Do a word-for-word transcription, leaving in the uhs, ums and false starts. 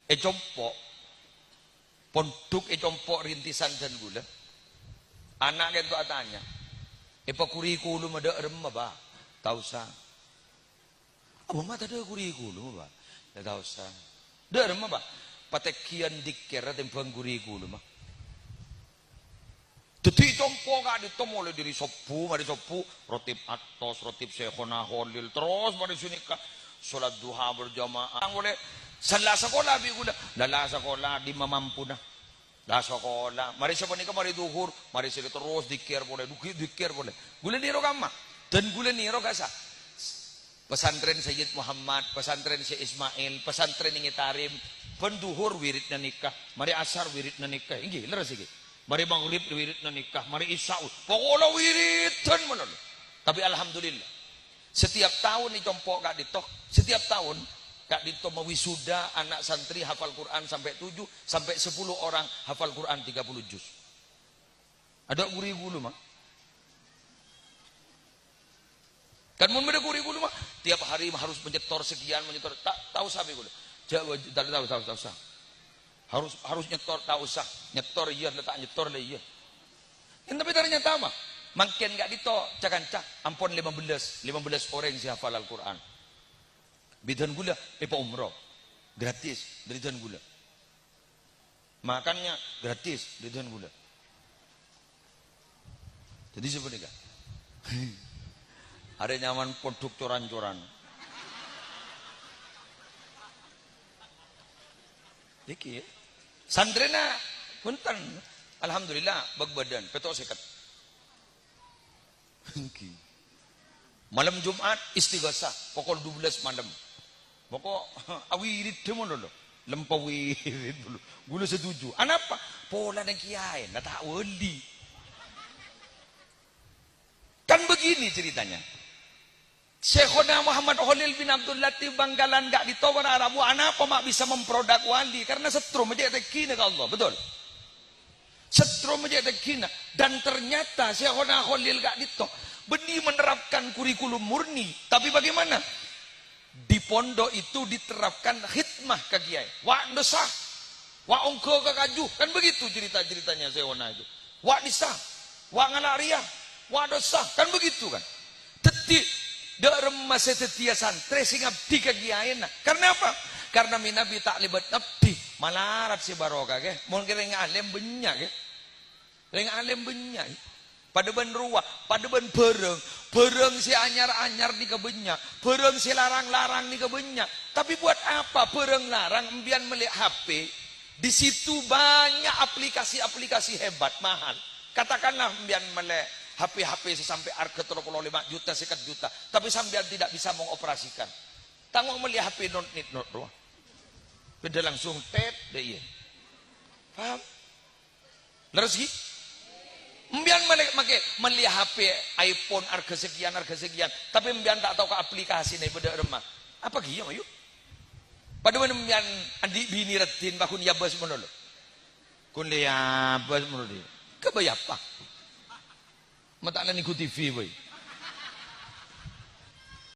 È compo', pondhuk è compo' rintisan dân ghulâ. Ana' ka'ento atanya, "Èpakurikulum dâ' remma, Bâ?" "Ta' osa." "Abâ' ma' tadâ' kurikulum, Bâ?" "Iyâ ta' osa." "Dâ' remma, Bâ?" "Patènggiyân dhikkèr tèmbhâng kurikulum, Bâ." Dhâddhi è compo' ka'dinto molaè dâri sobbhu, marè sobbhu, rotib Atos, rotib Syekhona Kholil, terros marè sanèka, sholat duha berjamaah. Molaè sella sakola bi' ghulâ, la, la sakola dimma mampuna. La sakola, marè sapanèka marè dhuhur, marè sè terros dhikkèr polè, dhugi-, dhikkèr polè. Ghulâ nèro kamma, dân ghulâ nèro ka'issa'. Pesantren Sayyid Muhammad, pesantren Syekh Ismail, pesantren Nèngè Tarim, bân dhuhur wiridna nèka, marè asar wiridna nèka, èngghi, lerres èngghi. Marè maghrib wiridna nèka, marè isya, pokokna wiridan malolo. Tapi alhamdulillah, setiap taon è compo' ka'dinto, setiap taon ka'dinto mawisuda ana' santri hafal Quran sampai tujuh, sampai sepuluh orang hafal Quran tiga puluh juz. Ada kurikulum, ah. Kan mon bâdâ kurikulum, ah, tiap hari harus menyetor sekian, menyetor. Ta', ta' osa bi' ghulâ. Ja-, wa-, ta', ta', ta', ta' osa. Harus, harus nyetor, ta' osa. Nyetor iyâ, la ta' nyetor la iyâ. Yâ, tapi ternyata apa? Mangkèn ka'dinto ca-kanca, ampon lima belas, lima belas orèng sè hafal Al-Qur'an. Bi' dân ghulâ èpaumroh. Gratis, dâri dân ghulâ. Makannya gratis, dâri dân ghulâ. Dhâddhi sapanèka. Arè nyaman pondhuk coran-coran. Nèka, yâ. Santrèna, bhunten. Alhamdulillah, bâk-bâdân, pètto' sèket. Èngghi. Malem Jumat, istighosah, pokol dua belas malem. Pokok awirid dâ' malolo. Lempa wirid dulu. Ghulâ setuju. Anapa? Polana kiyaèna ta' wali. Kan begini ceritanya. Syekhona Muhammad Kholil bin Abdul Latif Bangkalan ka'dinto para rabu, anapa ma' bisa memproduk wali? Karena setrum cè' tèngghina ka Allah, betul? Setrum cè' tèngghina. Dan ternyata Syekhona Kholil ka'dinto bânnè menerapkan kurikulum murni. Tapi bagaimana? Di pondok itu diterapkan khidmah ka kiyaè. Wa' dissa, wa' ongghâ ka kaju. Kan begitu cerita-ceritanya Syekhona itu. Wa' dissa, wa' ngala' rèya, wa' dissa. Kan begitu kan? Dhâddhi, dâ' remma sè dhâddhiyâ santrè sè ngabdi ka kiyaèna. Karena apa? Karena mènabi ta' lèbât ngabdi, malarat sè barokah, ghi. Mon kèrèng alèm bânnya', ghi. Rèng alèm bânnya', ghi. Padâ bân rowa, padâ bân bhârâng. Bhârâng sè anyar-anyar nèka bânnya', bhârâng sè larang-larang nèka bânnya'. Tapi buat apa bhârâng larang empiyan mellè H P? Di situ banyak aplikasi-aplikasi hebat, mahal. Katakanlah empiyan mellè H P-H P sè sampè' arghâ tello polo lèma juta, sèket juta, tapi sampèyan tidak bisa mengoperasikan. Tangghung mellè H P not-nit not rowa. Bâdâ langsung tet, dâ' iyâ. Paham? Lerres, ghi? Empiyan mellè, makè, mellè H P iPhone arghâ sekian, arghâ sekian, tapi empiyan ta' tao ka aplikasina bâdâ è remma. Apa ghi, ayu? Padâ bân empiyan andi' binè raddhin, pa ghun yabâs malolo. Ghun lè yabâs malolo. Kabâjâ apa? Ma' ta' la nèngghu T V bhâi.